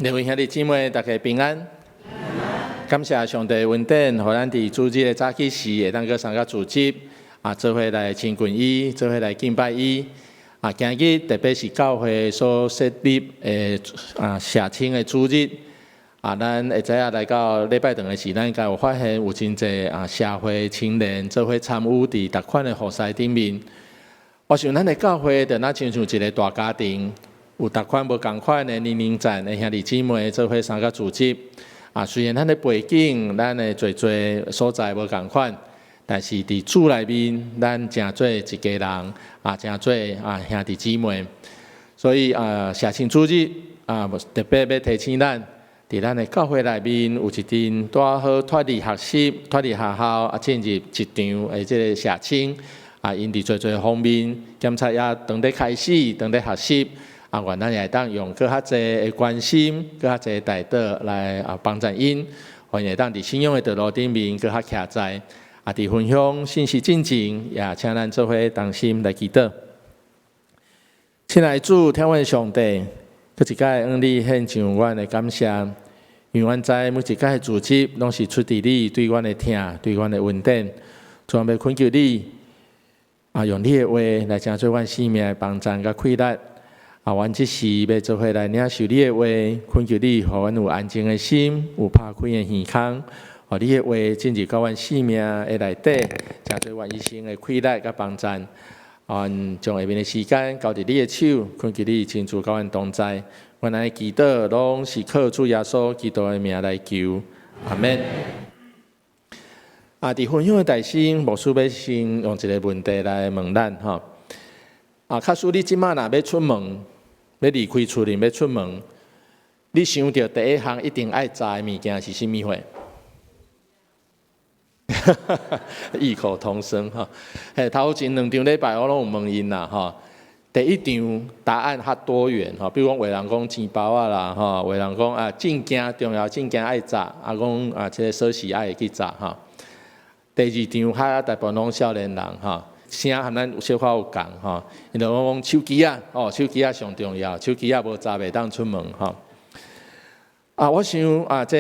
各位兄弟姊妹，大家平安。感謝上帝恩典，予咱佇主日的早起時，會當閣相佮聚集，啊，做伙來親近伊，做伙來敬拜伊。啊，今日特別是教會所設立的啊社青的主日。啊，咱會知影來到禮拜堂的時，咱應該有發現有真濟啊社會青年做伙參與佇逐款的服事頂面。我想咱的教會就若親像一個大家庭。有逐款無仝款的年齡層的兄弟姊妹做伙相佮組織。啊，雖然咱的背景、咱的聚濟所在無仝款，但是佇主內面，咱成做一家人，啊，成做啊兄弟姊妹。所以啊，社青主日啊，特別欲提醒咱，佇咱的教會內面有一陣拄好脫離學習、脫離學校啊，進入職場的這个社青啊，𪜶佇濟濟方面檢查也當咧開始，當咧學習。啊，願咱也會當用閣較濟的關心、閣較濟的代禱來啊幫助𪜶，予𪜶會當佇信仰的道路頂面閣較徛在。啊，佇分享信息進前，也請咱做伙同心來祈禱。親愛的主，疼阮上帝，閣一擺向你獻上阮的感謝，因為阮知每一擺的組織攏是出自你對阮的疼，對阮的恩典。主啊，欲懇求你啊，用你的話來成做阮生命的幫贊佮氣力。啊，阮這時欲做伙來領受你的話，懇求你，予阮有安靜的心，有拍開的耳孔，予你的話進入到阮生命的內底，成做阮一生的氣力佮幫贊。阮將下面的時間交佇你的手，懇求你親自佮阮同在。阮按呢祈禱，攏是靠主耶穌基督的名來求，阿們。啊，佇分享的大先，牧師欲先用一个問題來問咱吼。啊，假使你這馬若欲出門，欲離開厝裡欲出門，你想著第一項一定愛查的物件是啥物貨？異口同聲吼。嘿，頭前兩場禮拜我攏有問𪜶啦吼。第一場答案較多元吼，比如講有人講錢包仔啦吼，有人講啊證件重要證件愛查，啊講啊這个鎖匙愛會記查吼。第二場較大部分攏少年人吼。聲和咱有小可有仝吼，𪜶就講手機仔，哦，手機仔上重要，手機仔無查袂當出門吼。啊，我想啊，這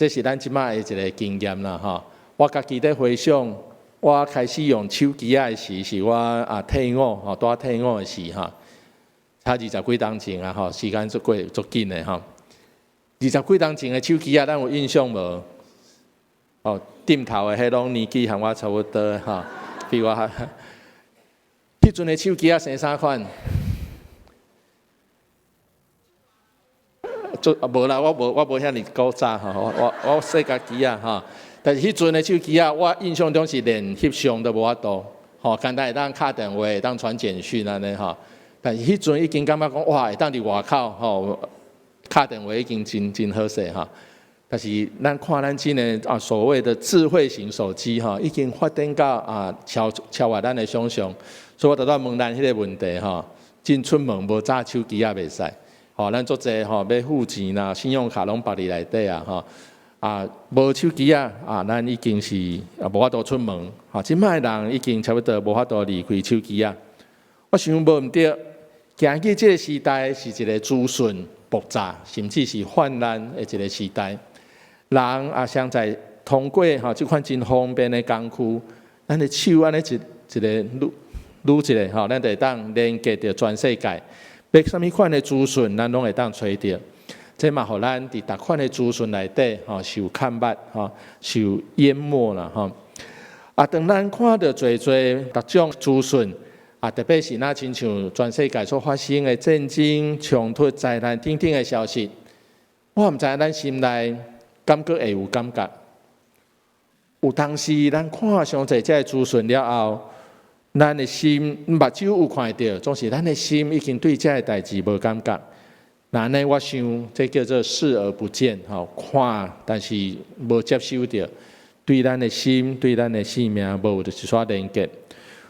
是咱這馬的一个經驗啦吼。我家己咧回想，我開始用手機仔的時，是我啊退伍吼，拄仔退伍的時吼，差二十幾冬前啊吼，時間足過足緊的吼。二十幾冬前的手機仔，咱有印象無？哦，頂頭的彼攏年紀和我差不多吼，比我較。彼陣的手機仔生啥款？做啊無啦，我無我無遐爾古早吼，我我我細家己仔吼。但是彼陣的手機仔，我印象中是連翕相都無法度，吼，簡單會當敲電話，會當傳簡訊按呢吼。但是彼陣已經感覺講哇，會當佇外口吼，敲電話已經真真好勢吼。但是咱看咱這个啊，所謂的智慧型手機吼，已經發展到啊超超越咱的想象。所以我拄才問咱彼个問題吼，進出門無查手機仔袂使，吼，咱足濟吼欲付錢啦，信用卡攏放佇內底啊，吼，啊無手機仔啊，咱已經是啊無法度出門，吼，這擺的人已經差不多無法度離開手機仔。我想無毋對，今日這个時代是一个資訊爆炸，甚至是泛濫的一个時代。人啊，想在通過吼這款真方便的工具，咱的手按呢一一个擼擼一下吼，咱就會當連結著全世界。欲啥物款的資訊，咱攏會當揣著。這嘛，予咱佇逐款的資訊內底吼受看捌吼，受淹沒啦吼。啊，當咱看著濟濟逐種資訊，啊，特別是若親像全世界所發生的戰爭、衝突、災難等等的消息，我毋知影咱心內敢閣會有感覺。有當時咱看傷濟這个資訊了後，咱的心目睭有看著，總是咱的心已經對這个代誌無感覺。那按呢，我想這叫做視而不見，吼看，但是無接收著，對咱的心、對咱的生命無有一絲連結。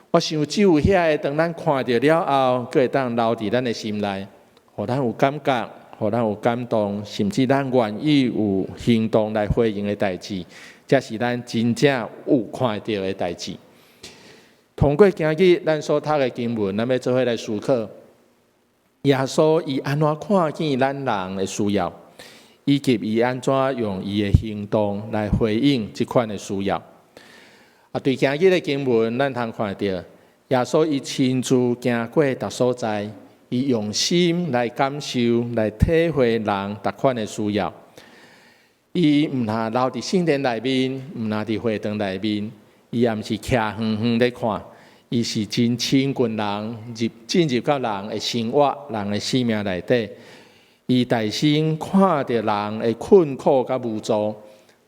我想只有遐个，當咱看著了後，閣會當留佇咱的心內，予咱有感覺，予咱有感動，甚至咱願意有行動來回應的代誌，才是咱真正有看著的代誌。通過今日咱所讀的經文，咱欲做伙來思考，耶穌伊按怎看見咱人的需要？以及伊按怎用伊的行動來回應這款的需要。啊，對今日的經文，咱通看著耶穌伊親自行過逐所在，伊用心來感受、來體會人逐款的需要。伊毋但留佇聖殿內面，毋但佇會堂內面，伊也毋是徛遠遠咧看，伊是真親近人，進入到人的生活、人的生命內底。伊大聲看著人的困苦佮無助，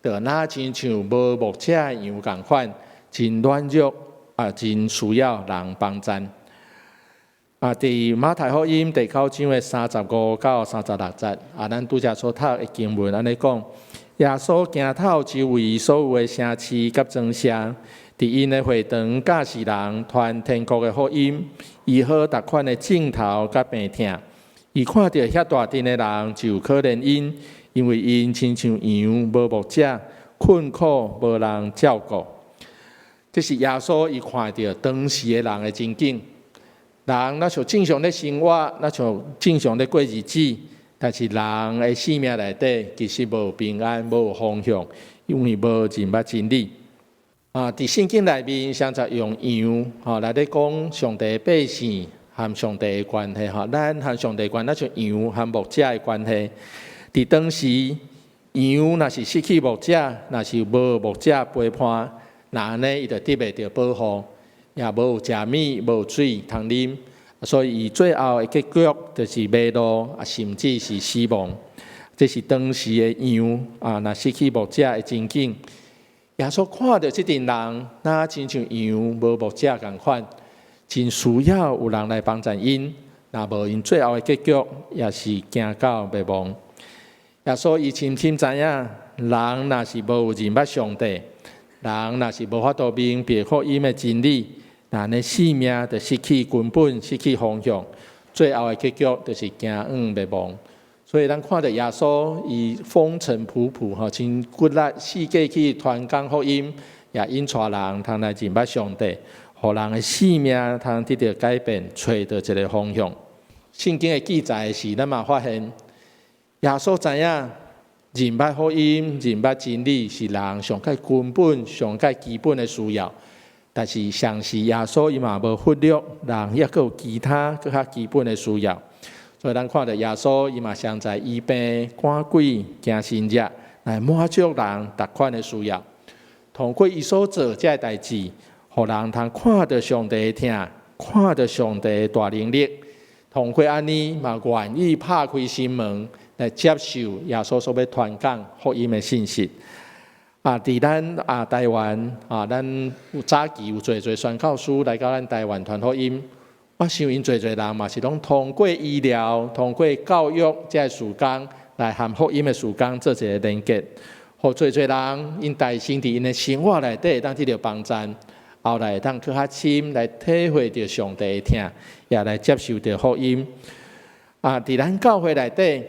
就若親像無牧者的羊仝款，真軟弱啊，真需要人幫贊。啊，佇馬太福音第九章的35到36節，啊，咱拄才所讀的經文按呢講，耶穌行透周圍所有的城市佮莊舍，佇𪜶的會堂教示人傳天國的福音，醫好逐款的症頭佮病疼。伊看著遐大陣的人，就可憐𪜶，因為𪜶親像羊無牧者，困苦無人照顧。這是耶穌伊看著當時的人的情景。人若像正常咧生活，若像正常咧過日子，但是人的生命內底其實無平安、無方向，因為無認捌真理。啊，佇聖經內面，常常用羊吼來咧講上帝的百姓和上帝的關係吼，咱和上帝關係，像羊和牧者的關係。佇當時，羊若是失去牧者，若是無牧者陪伴，那按呢伊就得袂著保護，也無食物、無水通啉，所以伊最後的結局就是迷路，啊，甚至是死亡。這是當時的羊啊，若失去牧者的情景。耶穌看著這陣人，若親像羊無牧者仝款，真需要有人來幫助𪜶，若無𪜶最後的結局也是行到滅亡。耶穌伊深深知影，人若是無認捌上帝，人若是無法度明白福音的真理，那呢生命就失去根本，失去方向，最後的結局就是行向滅亡。所以咱看著耶穌伊風塵僕僕吼，真骨力四界去傳講福音，也引帶人通來認捌上帝，予人的生命通得著改變，揣著一个方向。聖經的記載是，咱嘛發現耶穌知影認捌福音、認捌真理是人上蓋根本、上蓋基本的需要。但是，同時耶穌伊嘛無忽略人，抑閣有其他閣較基本的需要。所以，咱看著耶穌伊嘛常在醫病、趕鬼、行神蹟，來滿足人逐款的需要。通過伊所做這个代誌，予人通看著上帝的疼，看著上帝的大能力。通過按呢，嘛願意拍開心門來接受耶穌所欲傳講福音的信息。啊，佇咱啊台灣啊，咱有早期有濟濟宣教師來到咱台灣傳福音。我想𪜶濟濟人嘛是攏通過醫療、通過教育這个事工來和福音的事工做一个連結，予濟濟人𪜶大聲佇𪜶的生活內底會當得著幫助，後來會當閣較深來體會著上帝的疼，也來接受著福音。啊，佇咱教會內底，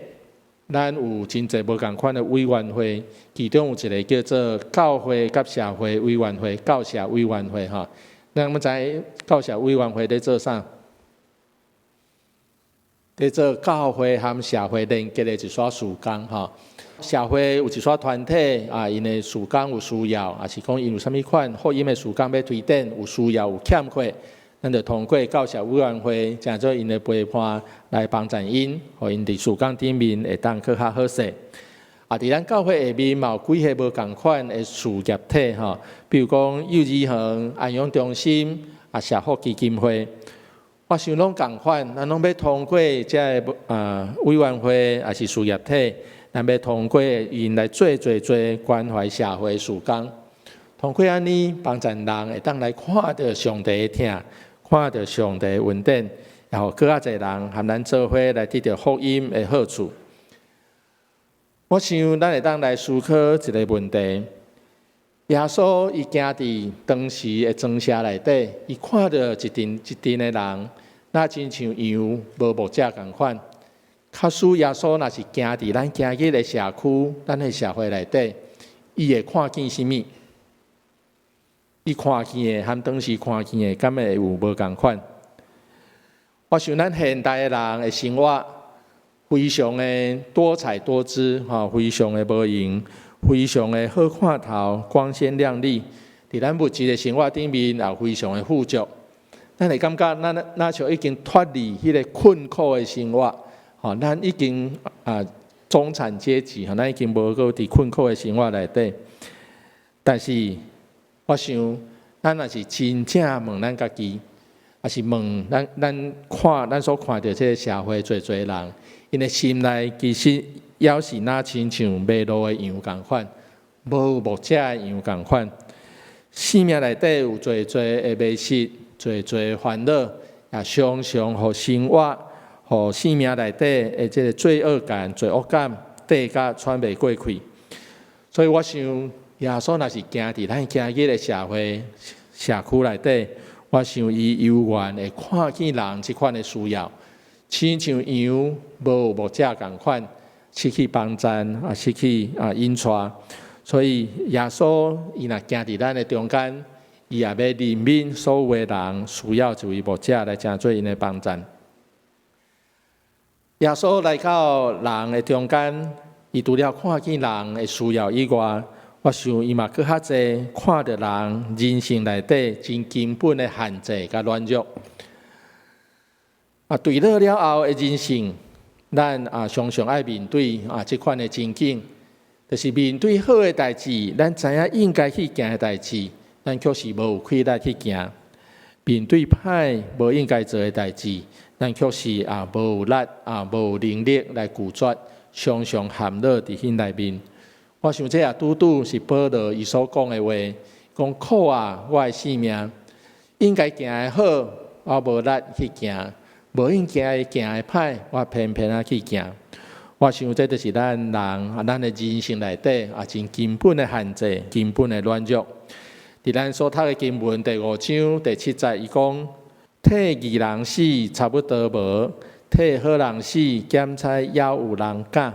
咱有真濟無仝款的委員會，其中有一个叫做教會佮社會委員會、教社委員會吼。咱敢知教社委員會咧做啥？咧做教會和社會連結的一撮事工吼。社會有一撮團體啊，𪜶的事工有需要，抑是講𪜶有啥物款福音的事工欲推展，有需要有欠缺，咱就通過教社委員會，成做𪜶的陪伴來幫助𪜶，予𪜶佇事工頂面會當閣較好勢。啊，佇咱教會下面嘛有幾个無仝款的事業體吼，比如講幼兒園、安養中心、啊社福基金會。我想攏仝款，咱攏欲通過這个啊委員會，抑是事業體，咱欲通過𪜶來做濟濟關懷社會事工。通過按呢幫助人會當來看著上帝的疼，看著上帝的恩典，然後閣較濟人和咱做伙來得著福音的好處。我想咱會當來思考一个問題：耶穌伊行佇當時的莊舍內底，伊看著一陣一陣的人，若親像羊無牧者仝款。假使耶穌若是行佇咱今日的社區、咱的社會內底，伊會看見啥物？伊看見的和當時看見的，敢會有無仝款？我想咱現代的人的生活，非常的多彩多姿，吼，非常的無閒，非常的好看頭，光鮮亮麗。佇咱物質的生活頂面也非常的富足。咱會感覺咱若像已經脫離彼个困苦的生活，吼，咱已經啊中產階級，吼，咱已經無閣佇困苦的生活內底。但是，我想，咱若是真正問咱家己，抑是問咱咱看咱所看著這个社會濟濟人，𪜶的心內其實猶是若親像迷路的羊仝款，無有牧者的羊仝款。生命內底有濟濟的迷失，濟濟煩惱，也常常予生活、予生命內底的這个罪惡感、罪惡感，綴甲喘袂過氣。所以我想，耶穌若是行佇咱今日的社會、社區內底，我想伊猶原會看見人這款的需要，親像羊無有牧者仝款，失去幫贊，啊，失去啊引帶。所以耶穌伊若行佇咱的中間，伊也欲憐憫所有的人需要一位牧者來成做𪜶的幫贊。耶穌來到人的中間，伊除了看見人的需要以外，我想伊嘛閣較濟看著人人性內底真根本的限制佮軟弱。啊，墜落了後的人性，咱啊常常愛面對啊這款的情景，就是面對好的代誌，咱知影應該去行的代誌，咱卻是無有氣力去行；面對歹無應該做的代誌，咱卻是啊無有力啊無有能力來拒絕，常常陷落佇彼內面。我想這也拄拄是保羅伊所講的話，講苦啊，我的性命應該行的好，我無力去行；無應該行的歹，我偏偏仔去行。我想這就是咱人啊，咱的人性內底啊，真根本的限制，根本的軟弱。佇咱所讀的經文第五章第七節，伊講：替義人死差不多無，替好人死檢猜猶有人敢。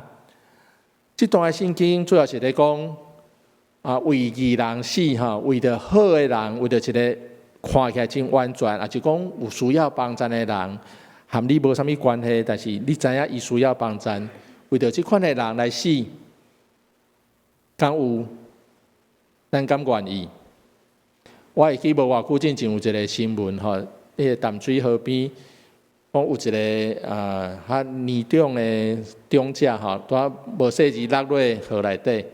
這段的聖經主要是咧講啊，為義人死吼，為著好的人，為著一个看起來真完全，抑是講有需要幫贊的人，和你無啥物關係，但是你知影伊需要幫贊，為著這款的人來死，敢有？咱敢願意？我會記無偌久進前有一个新聞吼，彼个淡水河邊，講有一个啊較年長的長者吼，拄仔無細膩落落河內底，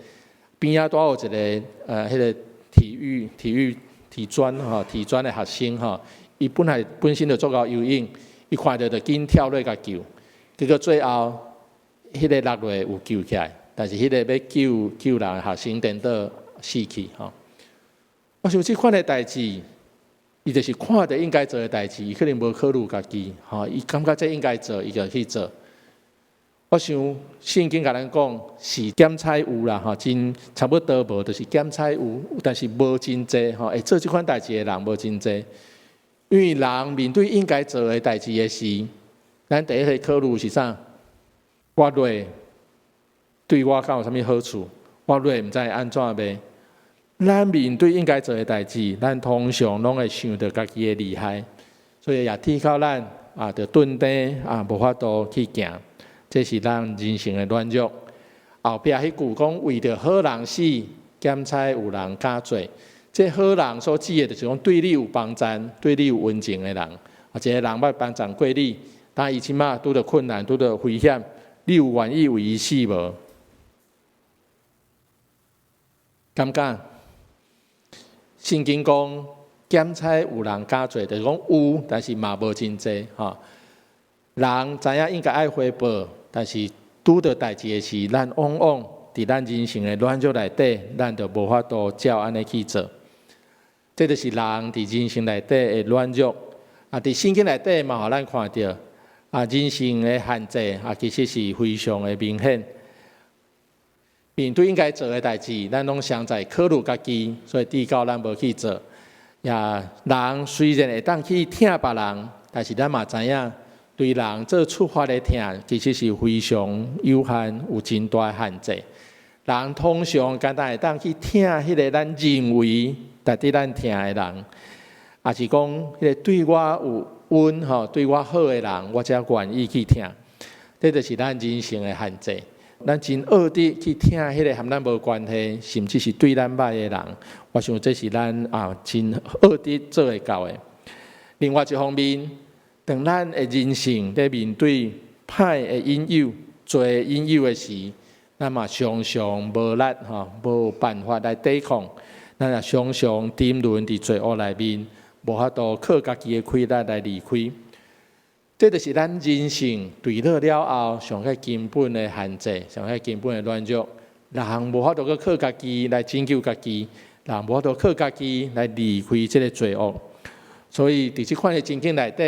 邊仔拄仔有一个彼个體育體育體專吼體專的學生吼，伊本來本身就足𠢕游泳，伊看著就緊跳落共救，結果最後彼个落落有救起來，但是彼个欲救救人的學生顛倒死去吼。我想這款的代誌，伊就是看著應該做的代誌，伊可能無考慮家己，吼，伊感覺這應該做，伊就去做。我想聖經共咱講是檢採有啦，吼，真差不多無，就是檢採有，但是無真濟，吼，會做這款代誌的人無真濟。因為人面對應該做的代誌的時，咱第一个考慮是啥？我落對我敢有啥物好處？我落毋知會按怎袂？咱面對應該做的代誌，咱通常攏會想著家己的利害，所以也提靠咱啊，著頓地啊，無法度去行，這是咱人性的軟弱。後壁彼句講為著好人死，檢採有人敢做。這好人所指的，就是講對你有幫贊、對你有溫情的人。啊，一个人捌幫贊過你，但伊這馬拄著困難、拄著危險，你有願意為伊死無？敢敢？聖經講檢採有人敢做，就是講有，但是嘛無真濟吼。人知影應該愛回報，但是拄著代誌的時，咱往往佇咱人性的軟弱內底，咱就無法度照按呢去做。這就是人佇人性內底的軟弱。啊，佇聖經內底嘛，予咱看著啊，人性的限制啊，其實是非常的明顯。面對應該做的代誌，咱攏先在考慮家己，所以至到咱無去做。也人雖然會當去疼別人，但是咱嘛知影，對人做觸發的疼，其實是非常有限，有真大的限制。人通常簡單會當去疼彼个咱認為值得咱疼的人，抑是講彼个對我有恩吼、對我好的人，我才願意去疼。這就是咱人性的限制。咱真惡得去疼彼个和咱無關係，甚至是對咱歹的人。我想這是咱啊真惡得做會到的。另外一方面，當咱的人性佇面對歹的引誘、罪的引誘的時，咱嘛常常無力吼，無辦法來抵抗。咱也常常沉淪佇罪惡內面，無法度靠家己的氣力來離開。這就是咱人性墜落了後，上較根本的限制，上較根本的軟弱。人無法度閣靠家己來拯救家己，人無法度靠家己來離開這个罪惡。所以，佇這款的情景內底，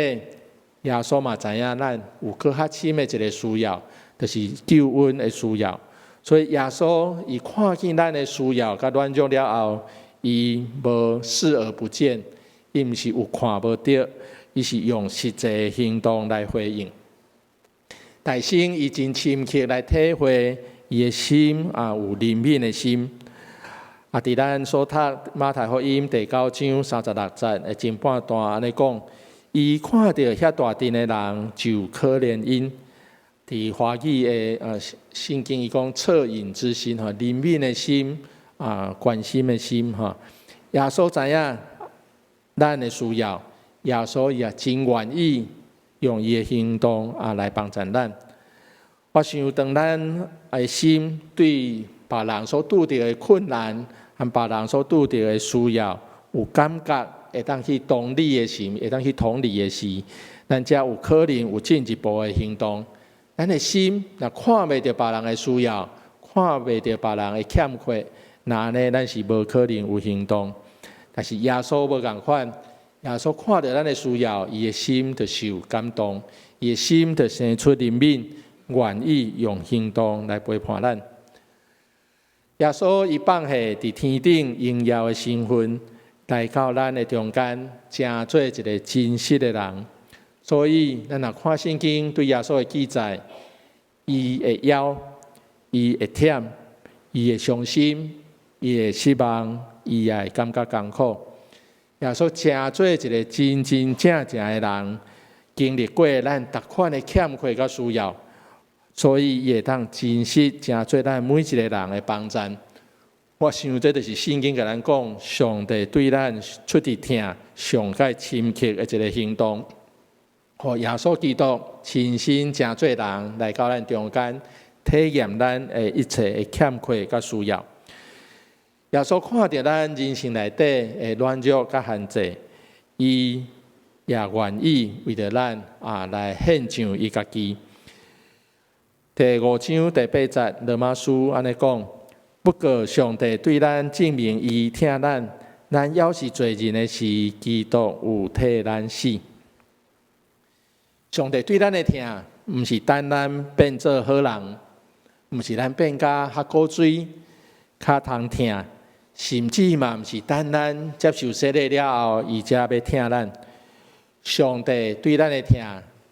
耶穌嘛知影咱有閣較深的一个需要，就是救恩的需要。所以耶穌伊看見咱的需要佮軟弱了後，伊無視而不見，伊毋是有看無著，伊是用實際行動來回應。大先伊真深刻來體會伊的心啊，有憐憫的心。啊，佇咱所讀馬太福音第九章三十六節的前半段按呢講，伊看著遐大陣的人，就可憐𪜶。佇華語的聖經，伊講惻隱之心吼，憐憫的心啊，關心的心吼。耶穌知影咱的需要，耶穌伊也真願意用伊的行動啊來幫助咱。我想當咱的心對別人所拄著的困難和別人所拄著的需要有感覺，會當去同理的時，會當去同理的時，咱才有可能有進一步的行動。咱的心若看袂著別人的需要，看袂著別人的欠缺，那按呢咱是無可能有行動。但是耶穌無仝款，耶穌看著咱的需要，伊的心就受感動，伊的心就生出憐憫，願意用行動來陪伴咱。耶穌伊放下佇天頂榮耀的身份，來到咱的中間，成做一个真實的人。所以，咱若看聖經對耶穌的記載，伊會枵，伊會忝，伊會傷心，伊會失望，伊也會感覺艱苦。耶穌成做一个真真正正的人，經歷過咱逐款的欠缺佮需要，所以伊會當真實成做咱每一个人的幫贊。我想這就是聖經共咱講，上帝對咱出的疼上蓋深刻的一个行動。予耶穌基督親身成做人來到咱中間，體驗咱的一切的欠缺佮需要。耶穌看著咱人性內底的軟弱佮限制，伊也願意為著咱啊來獻上伊家己。第五章第八節，羅馬書按呢講：不過上帝對咱證明伊疼咱，咱猶是罪人的時，基督有替咱死。上帝對咱的疼，毋是等咱變做好人，毋是咱變甲較古錐、較通疼，甚至嘛毋是等咱接受洗禮了後，伊才欲疼咱。上帝對咱的疼，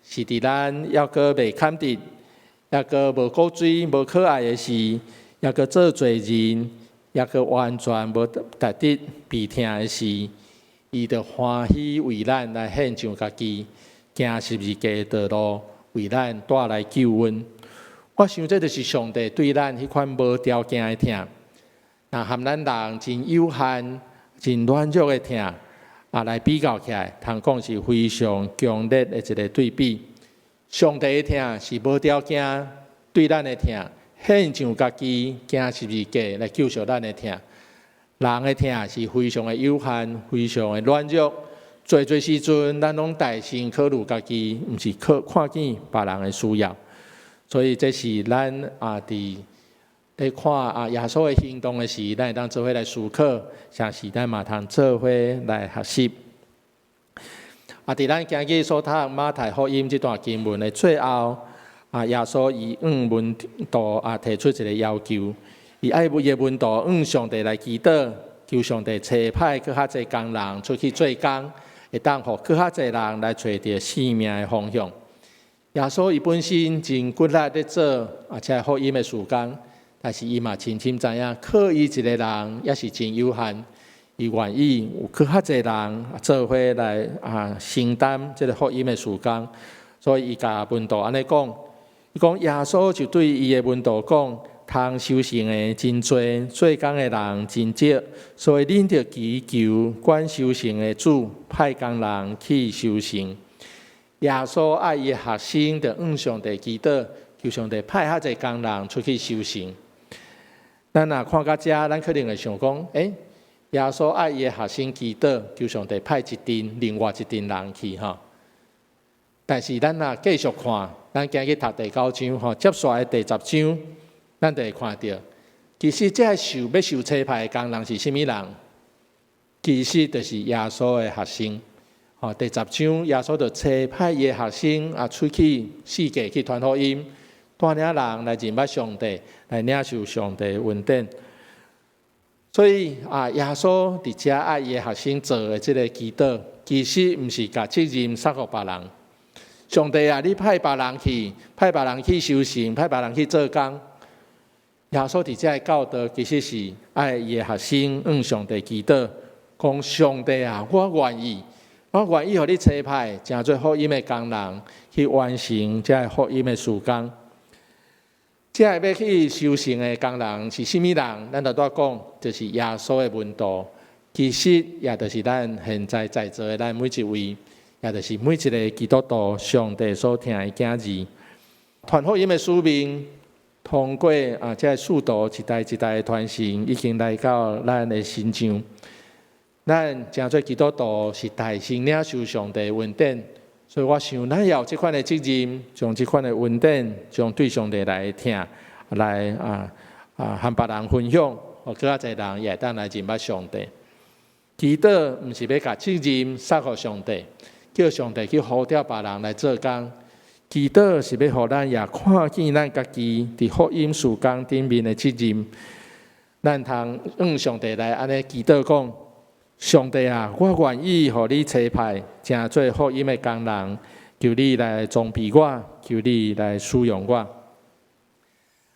是佇咱猶閣袂堪得，猶閣無古錐、無可愛的時，猶閣做罪人，猶閣完全無值得被疼的時，伊就歡喜為咱來獻上家己，行十字架的道路，為咱帶來救恩。我想這就是上帝對咱彼款無條件的疼，若和咱人真有限、真軟弱的疼啊來比較起來，通講是非常強烈的一个對比。上帝的疼是無條件對咱的疼，獻上家己行十字架來救贖咱的疼。人的疼是非常的有限，非常的軟弱。濟濟時陣，咱攏代先考慮家己，毋是靠看見別人的需要。所以這是咱啊佇咧看啊耶穌的行動的時，咱會當做伙來思考，同時咱嘛通做伙來學習。啊，佇咱今日所讀馬太福音這段經文的最後，啊耶穌伊向門徒啊提出一个要求，伊愛伊的門徒向上帝來祈禱，求上帝差派閣較濟工人出去做工，會當予閣較濟人來揣著生命的方向。耶穌伊本身真骨力咧做啊，這福音的事工，但是伊嘛深深知影，靠伊一个人也是真有限。伊願意有閣較濟人做伙來啊承擔這个福音的事工，所以伊共門徒按呢講：伊講耶穌就對伊的門徒講：通收成的真濟，做工的人真少，所以恁著祈求管收成的主派工人去收成。耶穌愛伊的學生，著向上帝祈禱，求上帝派較濟工人出去收成。咱若看到遮，咱可能會想講：耶穌愛伊的學生祈禱，求上帝派一陣另外一陣人去吼。但是咱若繼續看，咱今日讀第九章吼，接續的第十章，咱就會看著，其實這个受欲受差派的工人是啥物人？其實就是耶穌的學生。吼，第十章耶穌就差派伊的學生啊出去四界去傳福音，帶領人來認捌上帝，來領受上帝的恩典。所以啊，耶穌佇遮愛伊的學生做的這个祈禱，其實毋是共責任捒予別人。上帝啊，你派別人去，派別人去收成，派別人去做工。耶穌佇遮的教導，其實是愛伊的學生向上帝祈禱，講上帝啊，我願意，我願意予你差派，成做福音的工人，去完成這个福音的事工。這个欲去收成的工人是啥物人？咱拄才講，就是耶穌的門徒。其實也就是咱現在在座的咱每一位，也就是每一个基督徒，上帝所疼的囝兒。傳福音的使命，通過啊，這个使徒一代一代的傳承，已經來到咱的身上。咱成做基督徒是代先領受上帝的恩典，所以我想咱也有這款的責任，將這款的恩典，將對上帝來疼，來啊和別人分享，予閣較濟人也會當來認捌上帝。祈禱毋是欲共責任捒予上帝，叫上帝去呼召別人來做工。祈禱是欲予咱也看見咱家己佇福音事工頂面的責任。咱通向上帝來按呢祈禱講：上帝啊，我願意予你差派，成做福音的工人，求你來裝備我，求你來使用我。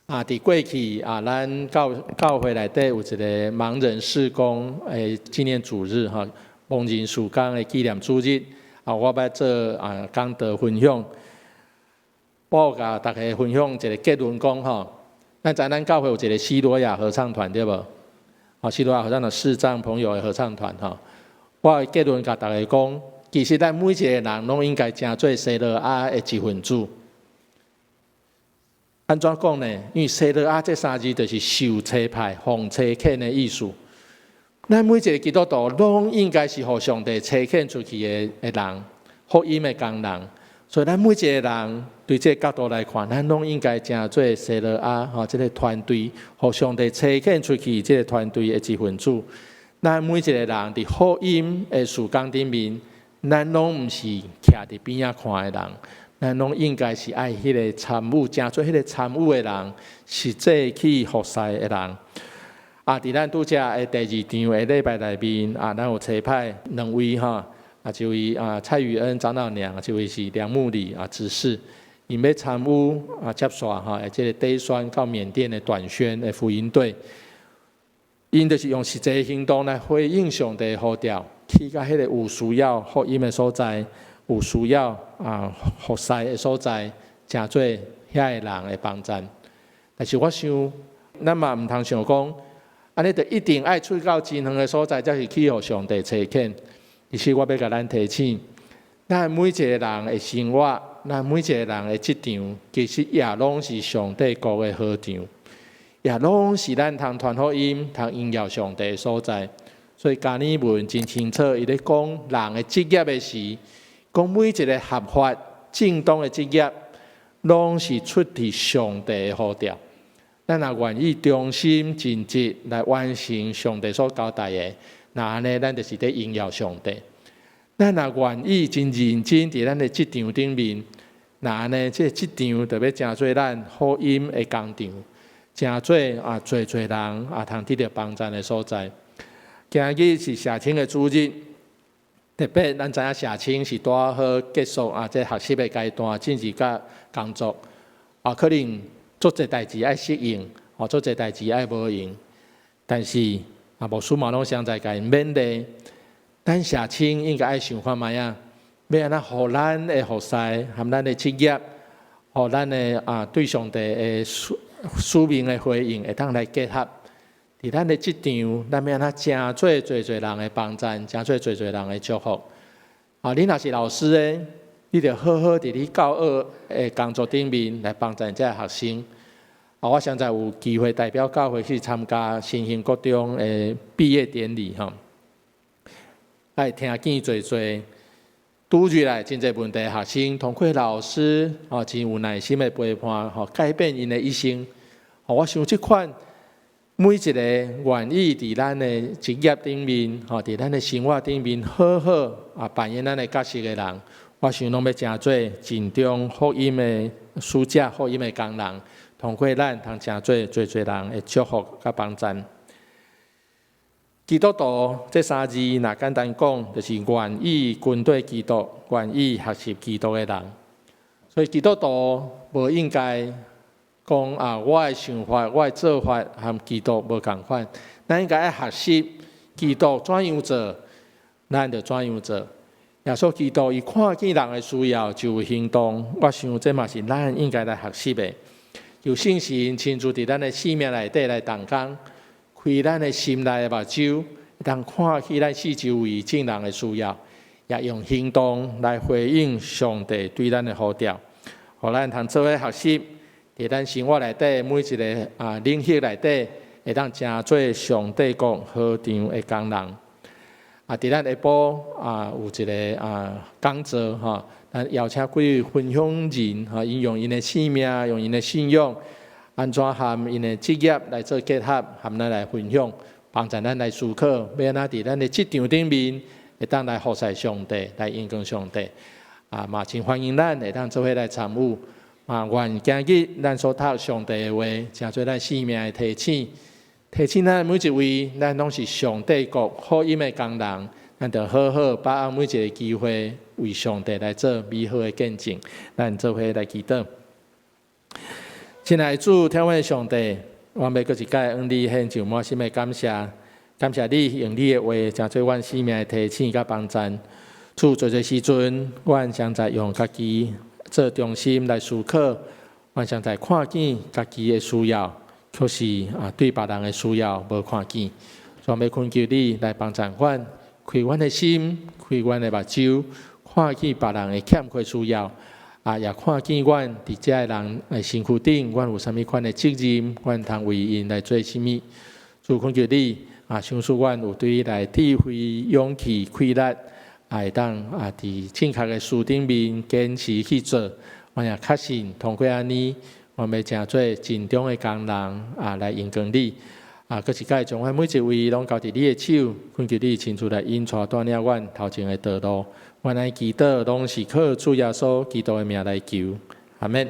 啊，佇過去啊，咱教教會內底有一个盲人事工的紀念主日吼，盲人事工的紀念主日啊，我欲做啊講道分享。我有共大家分享一个結論講吼，咱知咱教會有一个西羅亞合唱團對無？啊，西羅亞合唱團視障朋友的合唱團吼，我的結論共大家講，其實咱每一個人攏應該成做西羅亞的一份子。按怎講呢？因為西羅亞這三字就是受差派、奉差遣的意思。咱每一个基督徒攏應該是予上帝差遣出去的人，福音的工人。所以，咱每一个人對這个角度來看，咱攏應該成做西羅亞吼，這个團隊，予上帝差遣出去這个團隊的一份子。咱每一个人佇福音的事工頂面，咱攏毋是徛佇邊仔看的人，咱攏應該是愛彼个參與，成做彼个參與的人，實際去服侍的人。啊，佇咱拄才的第二場的禮拜內面，啊，咱有差派兩位吼。啊，一位啊蔡宇恩長老娘，一位是梁木禮啊執事，𪜶欲參與啊接續吼，這个短宣到緬甸的短宣的福音隊，𪜶就是用實際行動來回應上帝呼召，去到彼个有需要福音的所在，有需要啊服侍的所在，成做遐个人的幫贊。但是我想，咱嘛毋通想講，按呢就一定愛出到真遠的所在，才是去予上帝差遣。其實我欲共咱提醒，咱每一個人的生活，咱每一個人的職場，其實也攏是上帝國的禾場，也攏是咱通傳福音、通榮耀上帝的所在。所以迦爾文真清楚，伊咧講人的職業的時，講每一个合法正當的職業，攏是出自上帝的呼召。咱若願意忠心盡職來完成上帝所交代的，那按呢，咱就是佇榮耀上帝。咱若願意真認真佇咱的職場頂面，那按呢，這个職場就欲成做咱福音的工場，成做啊，濟濟人啊，通得著幫贊的所在。今日是社青的主日，特別咱知影社青是拄好結束啊，這學習的階段，進入到工作啊，可能足濟代誌愛適應，哦，足濟代誌愛無閒，但是啊，牧師嘛攏常在共𪜶勉勵，咱社青應該愛想看覓仔，欲按怎予咱的服侍和咱的職業予咱的啊對上帝的使命的回應，會當來結合。佇咱的職場，咱欲按怎成做濟濟人的幫贊，成做濟濟人的祝福。啊，你若是老師的，你著好好佇你教學的工作頂面來幫贊這个學生。啊，我上載有機會代表教會去參加新興國中的畢業典禮吼，會聽見濟濟拄入來真濟問題的學生，通過老師哦，真有耐心的陪伴，吼，改變𪜶的一生。我想這款每一个願意佇咱的職業頂面，吼，佇咱的生活頂面好好啊扮演咱的角色的人，我想攏欲成做盡忠福音的使者、福音的工人，通過咱通成做濟濟人的祝福佮幫贊。基督徒這三字，若簡單講，就是願意跟綴基督、願意學習基督的人。所以基督徒無應該講啊，我的想法、我的做法和基督無仝款。咱應該愛學習基督怎樣做，咱就怎樣做。耶穌基督伊看見人的需要就有行動，我想這嘛是咱應該來學習的。求聖神親自佇咱的生命內底來動工，開咱的心內的目睭，會當看見咱四周圍眾人的需要，也用行動來回應上帝對咱的呼召，予咱通做伙學習，佇咱生活內底每一个啊領域內底，會當成做上帝國禾場的工人。啊，佇咱下晡啊有一个啊講座吼，咱邀請幾位分享人吼，𪜶用𪜶的生命，用𪜶的信仰，按怎和𪜶的職業來做結合，和咱來分享，幫助咱來思考，欲按怎佇咱的職場頂面，會當來服侍上帝，來榮光上帝。啊，嘛真歡迎咱會當做伙來參與。啊，願今日咱所讀上帝的話，成做咱生命的提醒，提醒咱每一位，咱攏是上帝國福音的工人，咱著好好把握每一个機會，為上帝來做美好的見證。咱做伙來祈禱。親愛的主，疼阮的上帝，我欲閣一擺向你獻上滿心的感謝，感謝你用你的話，成做阮生命的提醒佮幫贊。主，濟濟時陣，阮常在用家己做中心來思考，阮常在看見家己的需要，卻是啊對別人的需要無看見。我欲懇求你來幫助阮，開阮的心，開阮的目睭，看見別人的欠缺需要，啊，也看見阮佇這个人的身軀頂，阮有啥物款的責任，阮通為𪜶來做啥物。主，懇求你啊，賞賜阮有對你來智慧、勇氣、氣力，啊，會當啊，佇正確的事頂面堅持去做。我也確信通過按呢，阮欲成做盡忠的工人啊，來榮光你。啊，閣一擺將阮每一位攏交佇你的手，懇求你親自來引帶帶領阮頭前的道路。阮按呢祈禱，攏是靠主耶穌基督的名來求，阿們。